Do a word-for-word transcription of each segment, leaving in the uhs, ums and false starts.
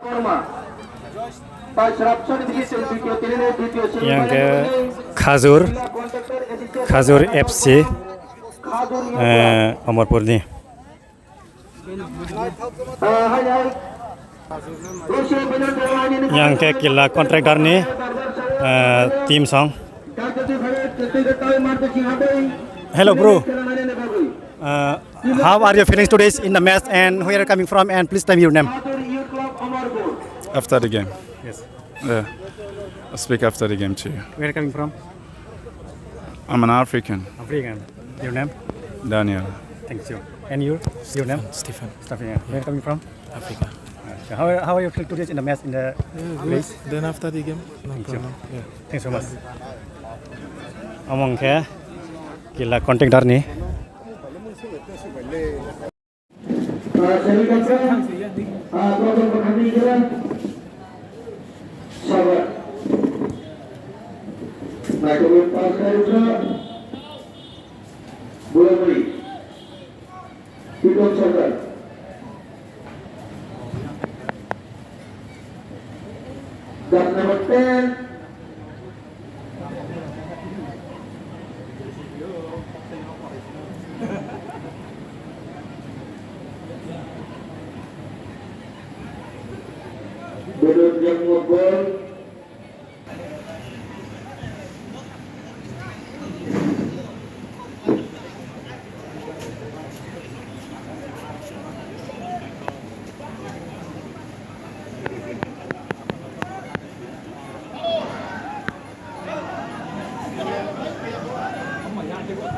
Yang ke Khajur, Khajur F C, eh, Amarpurni. Yang ke kila contractor ni, eh, team song. Hello, bro. Uh, how are your feelings today in the match, and where you are coming from, and please tell me your name? After the game. Yes. Yeah. I'll speak after the game to you. Where are you coming from? I'm an African. African. Your name? Daniel. Thank you. And you? Your name? Stephen. Stephen, yeah. Where are you coming from? Africa. How, how are you feel today in the match in the Yeah, good. Place? Then after the game, no Thank you. Problem. Yeah. Thanks so much. Omo hwnkhe kila contractor ni. Sabar. Naitugwi pass khairokha. Bulamani. Piton Sarkar. Jersey number ten. Bedut yang ngebol.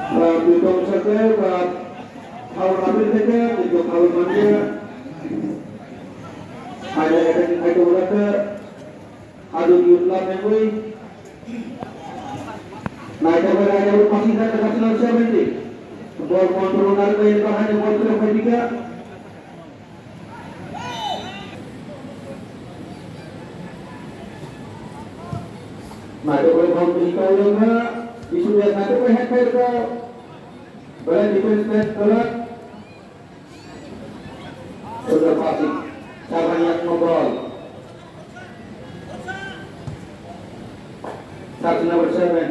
Ba, Piton Sarkar, ba, foul habil theke, Piton foul manya. Ada, ada, ada, ada. Adu youth club nengwi. Naitugwi Raja Uru pasing kha, national seventy. Ball control narwknai bahai ni ball thwrwk bai bikha. Naitugwi ball twi kau wngkha. Bisu Deb naitugwi head khai rwkha. Belai defense man kwlak. Sudah passing. Sarkar yakno ball. Jersey number seven.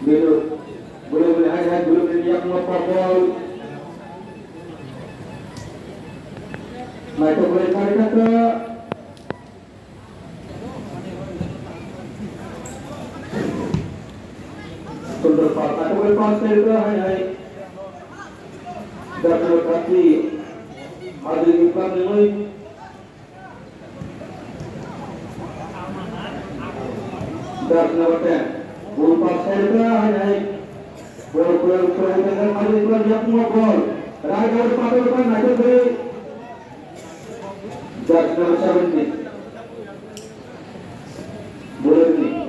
Biru. Bulu bulu hai hai bulu bulu yakno ball. Naitugwi kari kata. Control pass, naitugwi pass khairokha, hai, hai. Jersey number thirty, Madrid Club nengwi. Jersey number ten, ball pass khairokha, hai, hai. Ball, ball, ball, ball, Madrid Club yakno ball. Right out, pass khairokha, naitugwi. Jersey number seventeen. Boleh ni.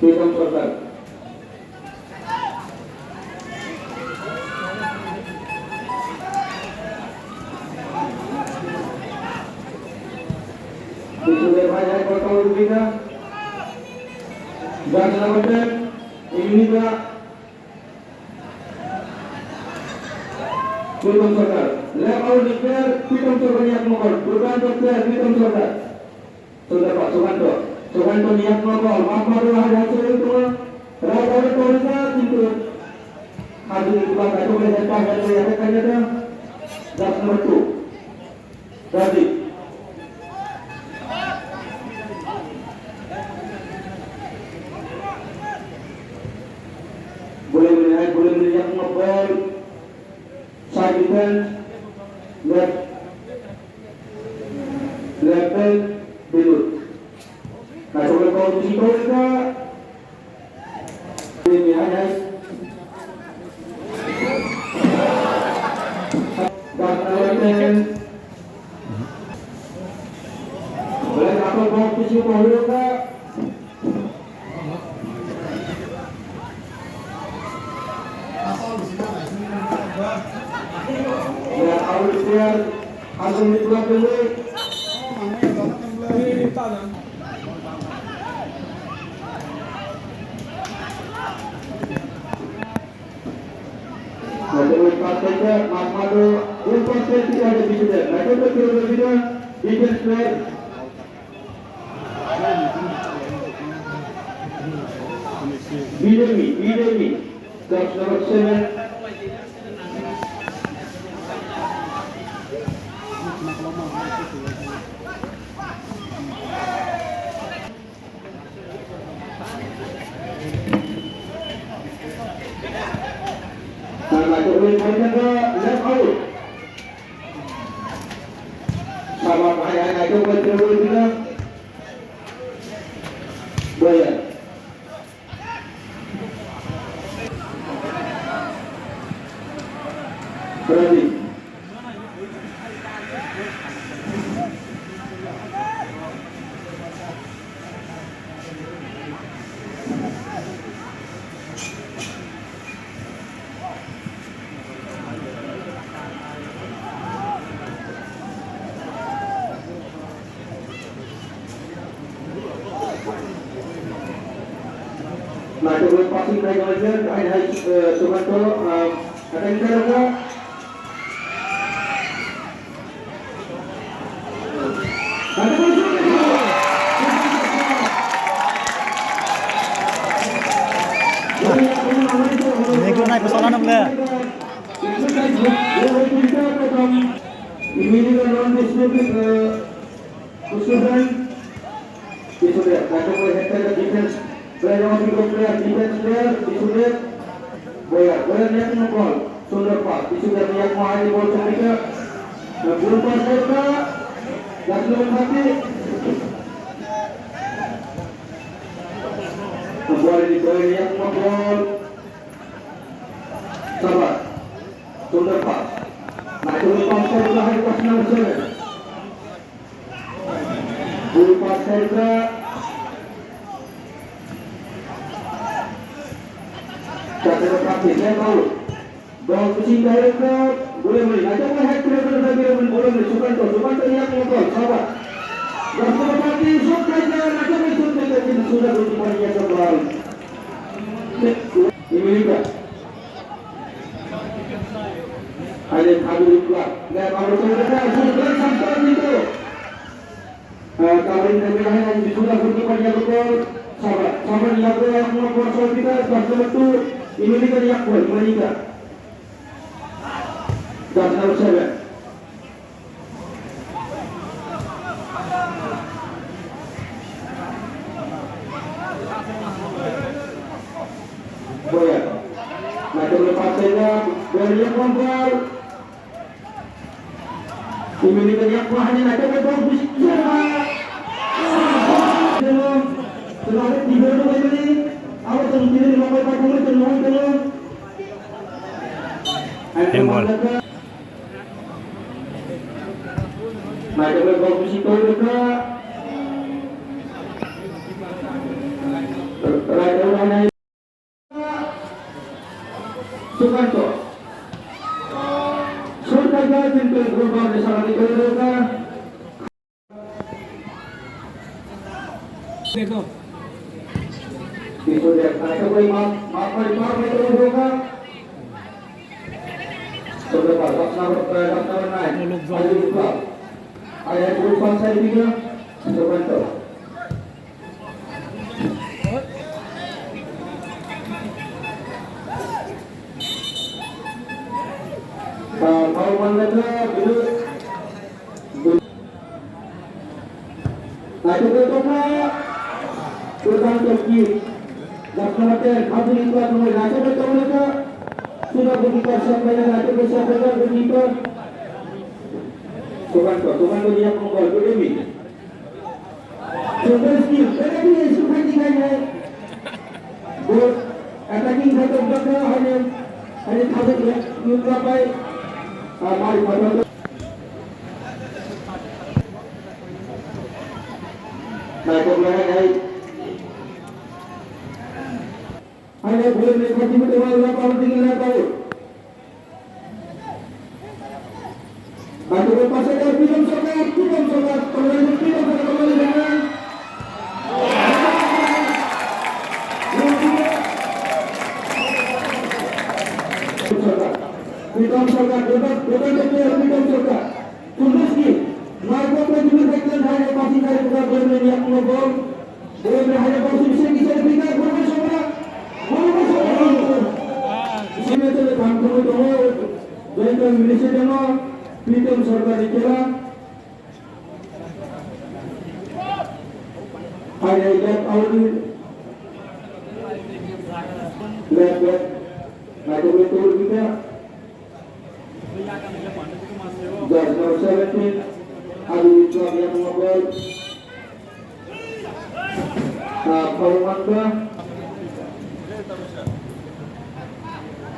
Piton Sarkar. Bisu Deb hai hai ball twi kha. Jersey number ten, Imini kha. Piton Sarkar. Left out ni player, Piton Sarkar ni yakmokol. Durganta player, Piton Sarkar. Sudah Pak Sukanto. Sukanto ni yakmokol. Mapma dua hari hasil itu. Right out ni tolisa, kintu. Hasil itu Pak Sukanto, head by head, ya, head by head. Jersey number two. Rajiv. Boleh melihat, boleh melihat ngebol. Side defense. Left. Left back. Bilut. Nah, coba kau di situ juga. Bidemi, Bidemi, Coach number seven. Left out. Sama hai hai hai tu buat dia buat dia. Boya. Berarti. Naitugwi passing khai tongo, hai hai, eh, Sukanto, eh, attack khai tongo. Naikolnai bwsala nwngle. Immediate non-discipline, eh, Kusuban, Kusuban, naitugwi head to head defense. Player of the player, defense player, Kusuban. Boya, Boya ni yakung ball. Sundor pass. Kusuban ni yakung hai ball chomika. Ball pass kha. Jasnu Bhatti. Boya ni, Boya ni yakung ball. Sabar. Sundor pass. Naitugwi pass kha. Hai pass number seven. Guru Pastorka. Chakra Pati, Nepal. Dol kuching direct, guru muli. Naitugwi hai kre kre kre kre muli, guru muli. Sukanto, Sukanto yang motor, sabar. Chakra Pati, Sukanto, naitugwi Sukanto, Sukanto, Sukanto, Sukanto. Imilika. Aile Khabiri Club. Gai Pablo Tengah, Sukanto, Sukanto. Ah, Kawin kami hai ang bisura pun tu panya betul. Sabar, sabar, lagu yang mau kuasa kita, pas betul. Ini kita yang buat, ini kita. Gas number seven. Boya. Macam lepas saja, bola yang kontrol. Imini kanya kuahani na kanya bau bisi kira. Selamat tidur tu kami ni. Awak tu tidur lima kali pakai tu mau tu. Handball. Na kanya bau bisi kau tu. Right, right, right. Sukanto. Surkai ka, kintu gol ba ni sarani kore doka. Dekho. Isu dia, naikha koi map, map koi, map koi kore doka. Sudah ba, last number, eh, last number nine. Ayu Iqbal. Ayu Iqbal, saya tiga. Sukanto. Naitugwi tongma, Sukanto kick. Jasna mate, Khabiri Club tongwi naitugwi tongma kha. Suda goalkeeper shot paina, naitugwi shot paina, goalkeeper. Sukanto, Sukanto ni yakung ball, good aiming. Super skill, penalty issue khaidi khai hai. Good attacking khaidi, bwkha haino, haino thajak le, yukla pai, ah, mari phatha. Naikok lai hai. Haino bwrwi ni khaidi mate wai la pao digi la pao. Naitugwi pasai kha Pritam Sarkar, Pritam Sarkar, Pritam Sarkar, Pritam Sarkar, Pritam Sarkar. Pritam Sarkar ni khela. Hai hai jak auri. Left back. Naitugwi tubur kita. Jersey number seventeen, Adi Biplab yang mobile. Ah, Paul Mangga.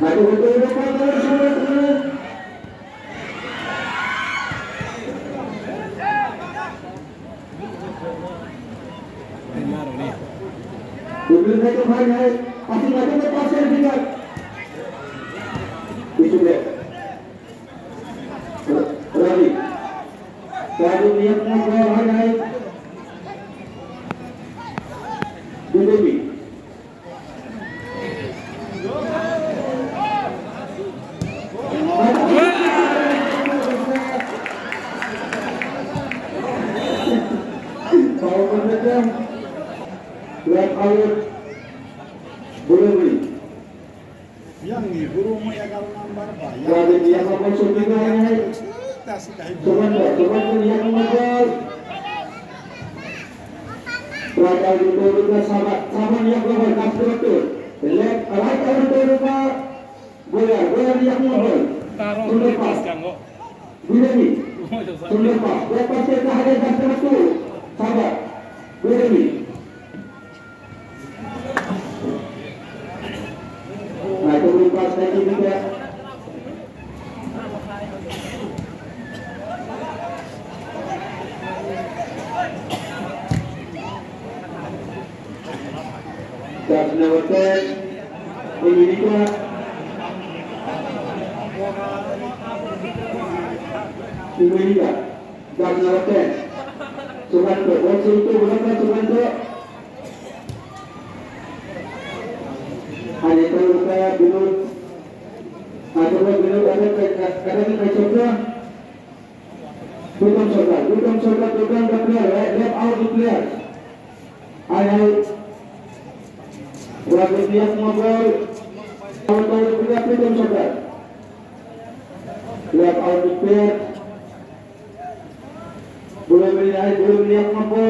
Naitugwi tubur kita. Dublin hai tong hai hai, pasti nggak ada pas yang tinggal. Itu dia. Rabi. Rabi niat mau bawa hai hai. Dublin. Left out. Boleh beri. Yang ni guru mo egaroh number ba. Yang ni yang apa maksud itu yang ini? Coba tu, coba tu yang number. Right out itu juga sahabat, sahabat yang berapa? Left, right out itu juga. Boyar, Boyar yang mobile. Taro. Sundar pass. Kanggo. Binani. Sundar pass. Boyar pass ke kahage dasar tu. Sahabat. Binani. Nah, itu pass lagi juga. Jersey number ten, America. America. Jersey number ten. Sukanto, ball sento, berapa Sukanto? Hanya tahu luka, Binod. Atau Binod ada, ada, ada, ada, ada, Pritam Sarkar, Pritam Sarkar, Pritam Sarkar, left, left out the player. Hai, hai. Rabi Priyak Mobile. Out, out the player, Pritam Sarkar. Left out the player. Boleh beri, hai, boleh beri, yang mampu.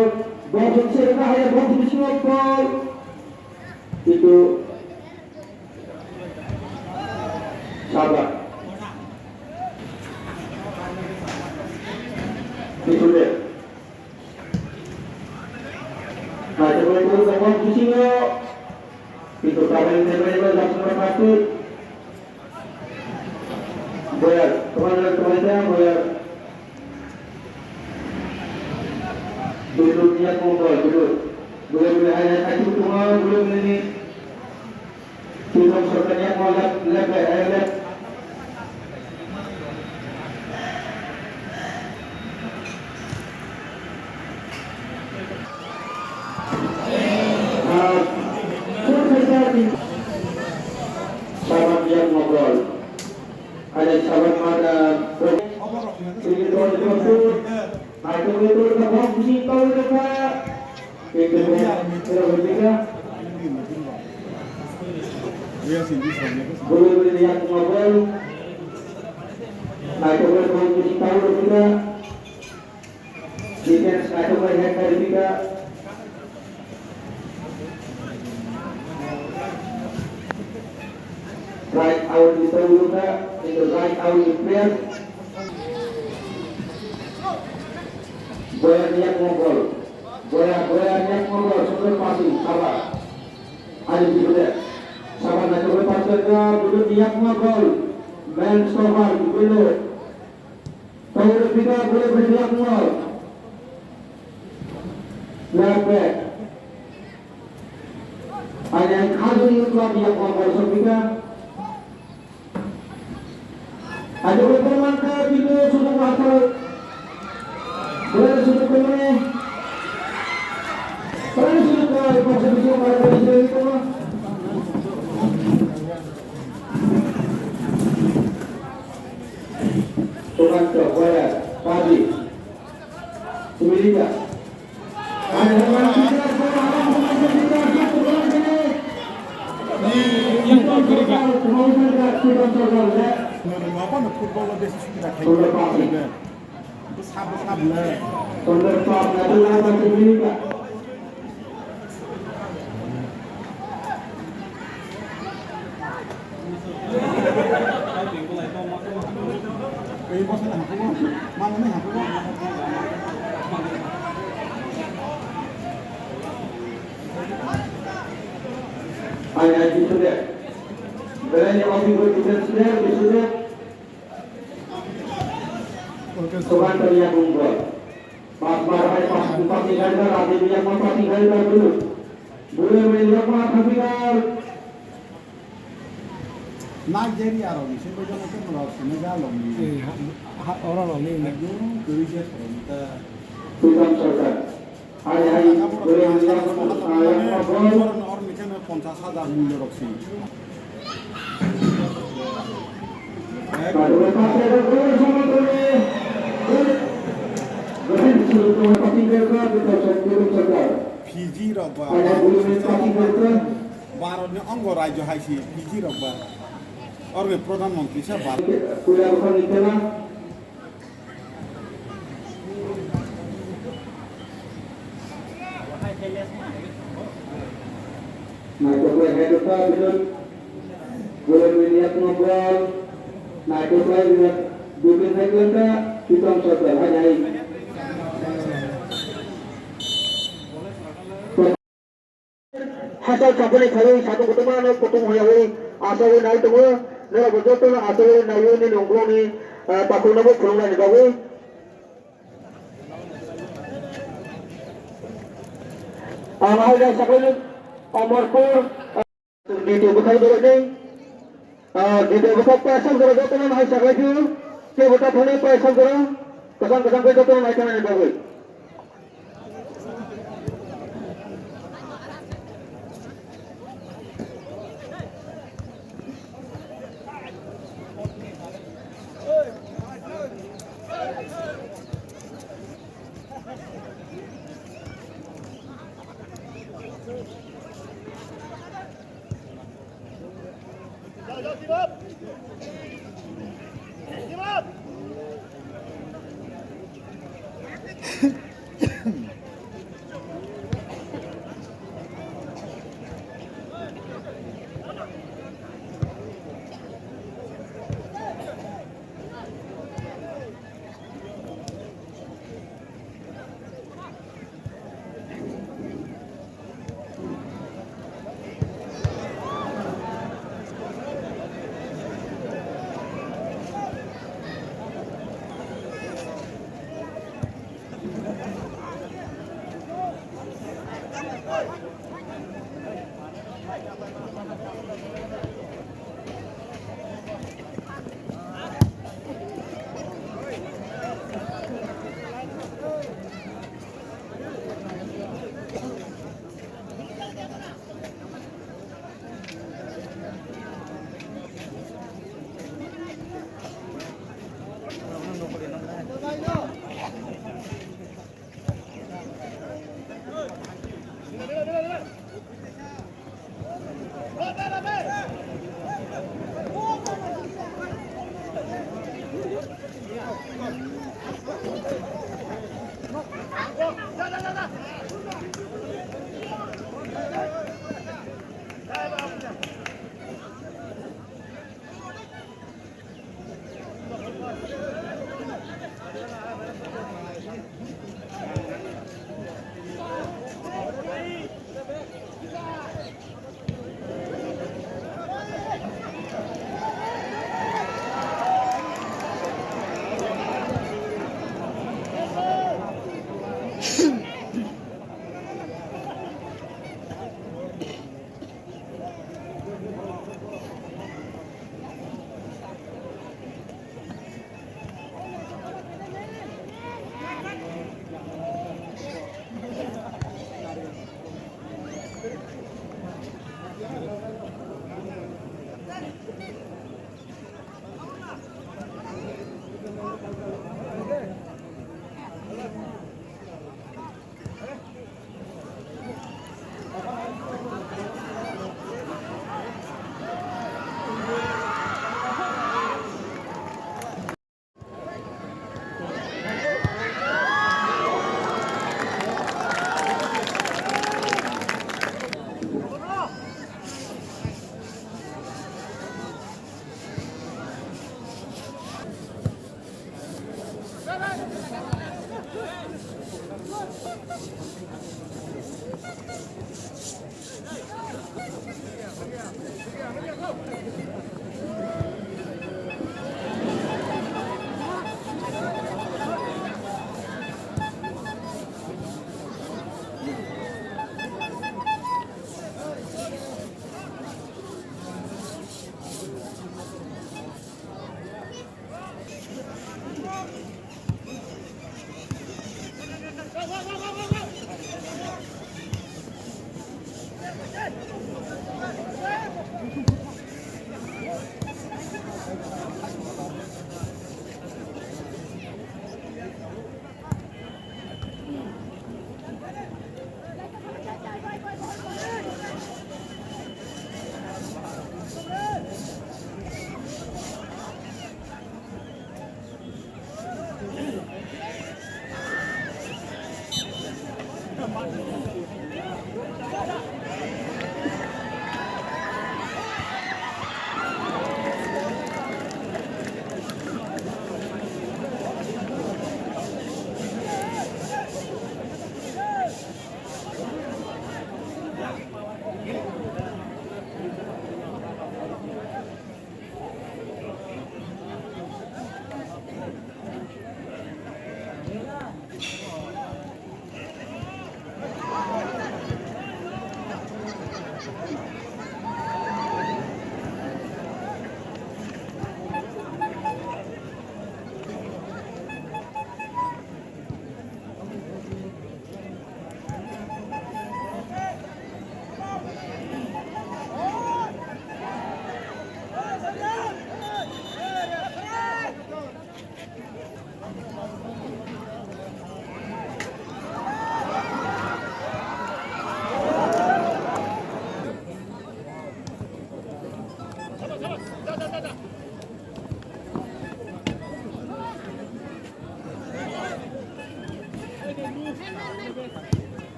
Ball sukses, hai, ball sukses, ball. Itu. Sabar. Itu dia. Nah, coba itu sama di sini. Itu kami ini, ini, ini, langsung pasti. Boyar, teman-teman, teman-teman, boyar. Duduk niat mobile, duduk. Boleh, boleh, hai, hai, kaki tumau, boleh, boleh ni. Pritam Sarkar niat mau left, left, left, left. Ah, sahabat yang ngobrol. Ada sahabat mana? Ini tuan itu. Naitugwi tubur kha, bom bising tubur kha. Itu bom, itu bom kha. Bulu bulu yang ngobrol. Naitugwi bom bising tubur kha. Defense naitugwi head dari kita. Right out di tubur kha, itu right out di player. Boyar niat ngobrol. Boyar, Boyar niat ngobrol, sundor passing, sabar. Adi Biplab. Sabar naitugwi pass kha, Biplab niat ngobrol. Man stopper, Biplab. Tubur kha, Biplab niat ngobrol. Left back. Ani ang khajui wngkha, biyang kok bai sokphi kha. Ani bai tongmani kha, bini sujung ma asal. Belai sujung tongmani. Belai sujung kha, belai sujung kha, belai sujung kha. Tongmani kha, boya, padi. Sumilika. Nono football o besi subida khai. Sabo sabo le. Hai, hai, Bisudeb. Belai ni office boy, Bisudeb, Bisudeb. Soban teriak bungkol. Pas bar hai pas empat tiga lima, Rajiv yang empat tiga lima dulu. Boleh melihat pas tiga. Nigeria rok ni sini bojono ke mula sini ga lom ni. Eh, ha, ha, ora lom ni. Ekdom kuri je sorong ta. Pritam Sarkar. Hai, hai, boleh melihat pas tiga lima dulu. Oro ni khe ponchas hajar mulya rok si. Fiji rok ba Bharat ni ongo rajyo hai si Fiji rok ba. Oro ni Pradhan Mantri sa Bharat. Naitokbai hai dokha bidon. Boleh melihat ngobrol. Naitokbai melihat bidon hai kelaka. Kita saudara hai hai. Hachal chapani khaiwi satung kutung ano kutung hoyawi achawi nai tongo. Norok bo jotono achawi naiwi nini ongkhorni, ah, takhukno bo khulumnani bagwi. Ang hai jai sakhaini Amarpur, ah, D T O bwkhak dorokni, ah, D T O bwkhak paisam jora jotono hai sakhaiphiu. Kebo ta thangwi paisam jora kwchang kwchang khe jotono nai thangnani bagwi.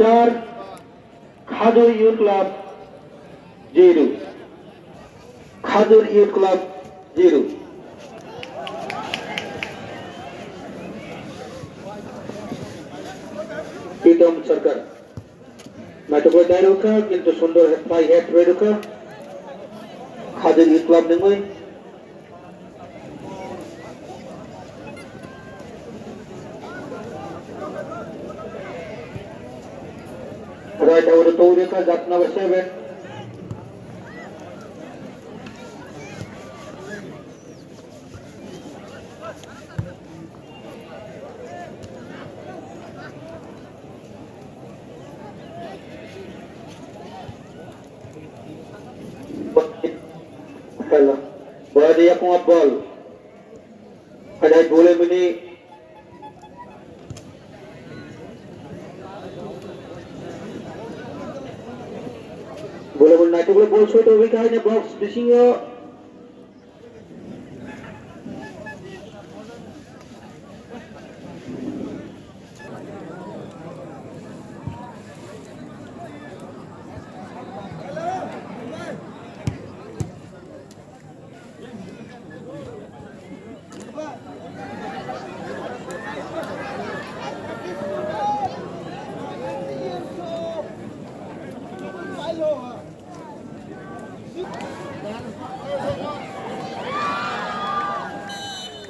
Char, Khadur Youth Club zero, Khadur Youth Club zero. Pritam Sarkar. Naitugwi dai rwkha, kintu sundor head, fly head rwi rwkha. Khadur Youth Club nungwi. Right, abo to twi rwkha, Jatna by seven. Hello. Boyar yakung ball. Adai bole mini. Bole mini naitok ball soi to wika haine box bisingo.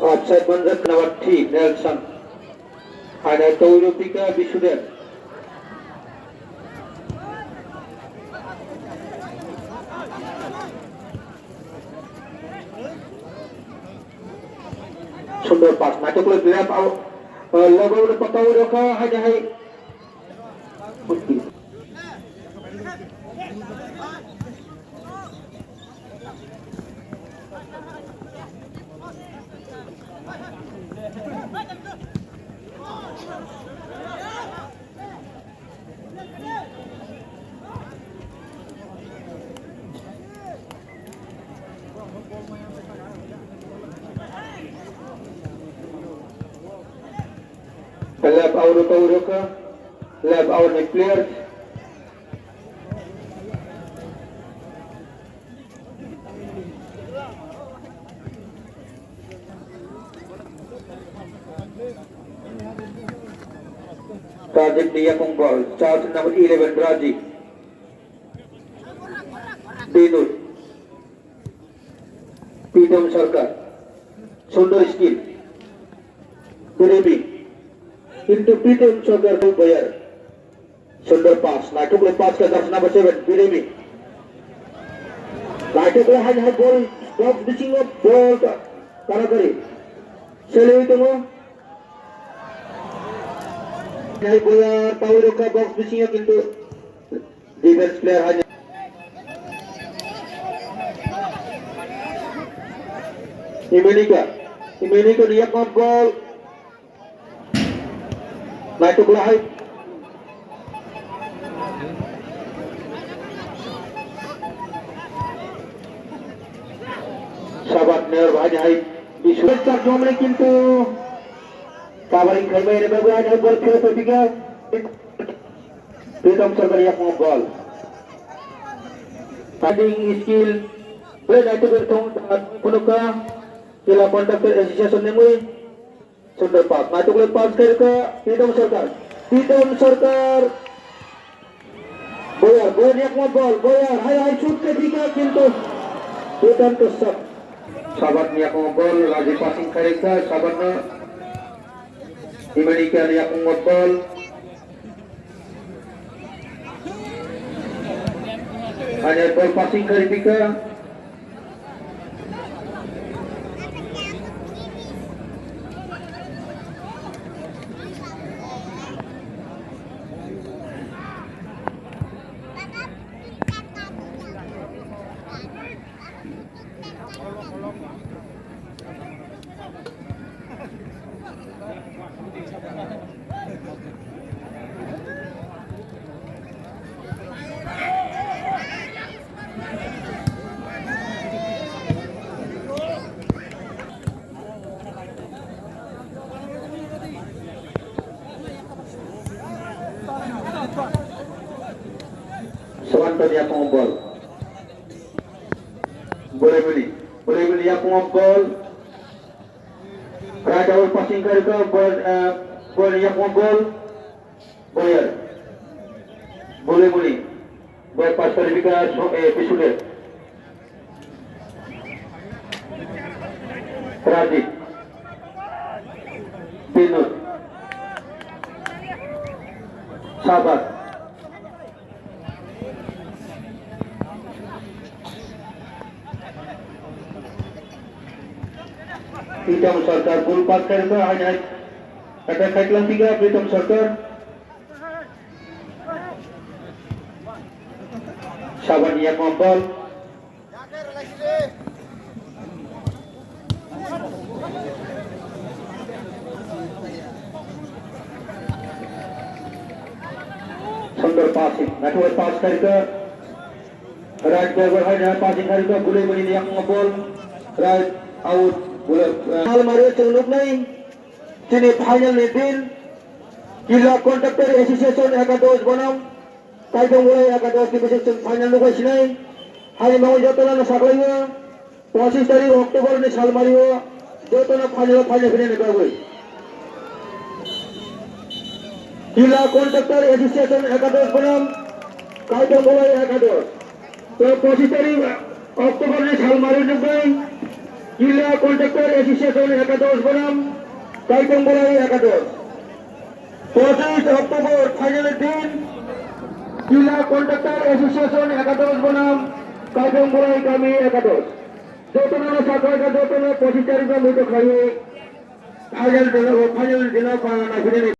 Offside manjak number three, Nelson. Hainai Touro pika Bisudev. Sundor pass, naitok le left out. Eh, logo le patau rokha, hainai hai. Left out, out, out, left out ni player. Rajib ni yakung ball, charge number eleven, Rajib. Binod. Pritom Sarkar. Sundor skill. Durumi. Kintu Pritom Sarkar tu bayar. Sundor pass, naitok le pass ka jersey number seven, Bilemi. Naitok le hai hai ball, box bisingo ball ka, karakari. Seliwi tongo. Hai boya, Paul Roka box bisingo kintu defense player hai. Imenika, Imenika ni yakma ball. Naitok lahai. Sabat Mayor bahai hai. Bisu char jomle kintu covering khai bai re babu hai ball phero phero diga. Pritom Sarkar yakung ball. Fighting skill. Bre naitok berthong phunukha. Kila Contractor Association ni mui. Sundor pass, naitok le pass khairokha, Pritom Sarkar. Pritom Sarkar. Boyar, Boyar ni yakma ball, Boyar, hai hai shoot khe thika, kintu Pritom Sarkar. Sabat ni yakma ball, Raji passing khairokha, Sabat no. Imenika ni yakma ball. Hanya ball passing khairokha. Suwanto ni yakung ball. Bolai bini, bolai bini yakung ball. Right out passing khairokha, ball, eh, ball yakung ball. Boyar. Bolai bini. Boyar pass khairokha, so, eh, Bisudev. Rajiv. Binod. Sabat. Pritom Sarkar ball pass khairokha, hai hai. Attack khaiklang tiga Pritom Sarkar. Sabat ni yakma ball. Number passing, naithok pass khairikha. Right driver hai na passing khairikha, gulai mani ni yakung ball. Right out, gulai. Sal mario chwng nuknai. Chini final ni din. Kila Contractor Association ekadosh bonam. Kaitong gulai ekadosh ni bising chwng final nuknai sinai. Hai mangwi joto no saklaiyo. Pochis tarik October ni salmario jotono final o phaina phinani bagwi Kila Contractor Association ekadosh bonam, Kaitong Bolai ekadosh. To pochis tarik October ni salmario nukbai Kila Contractor Association ekadosh bonam, Kaitong Bolai ekadosh. Pochis October final din, Kila Contractor Association ekadosh bonam, Kaitong Bolai kami ekadosh. Jotono saklai kha, jotono pochis tarik no muitu khlaiwi final dino, final dino pa naiphinani.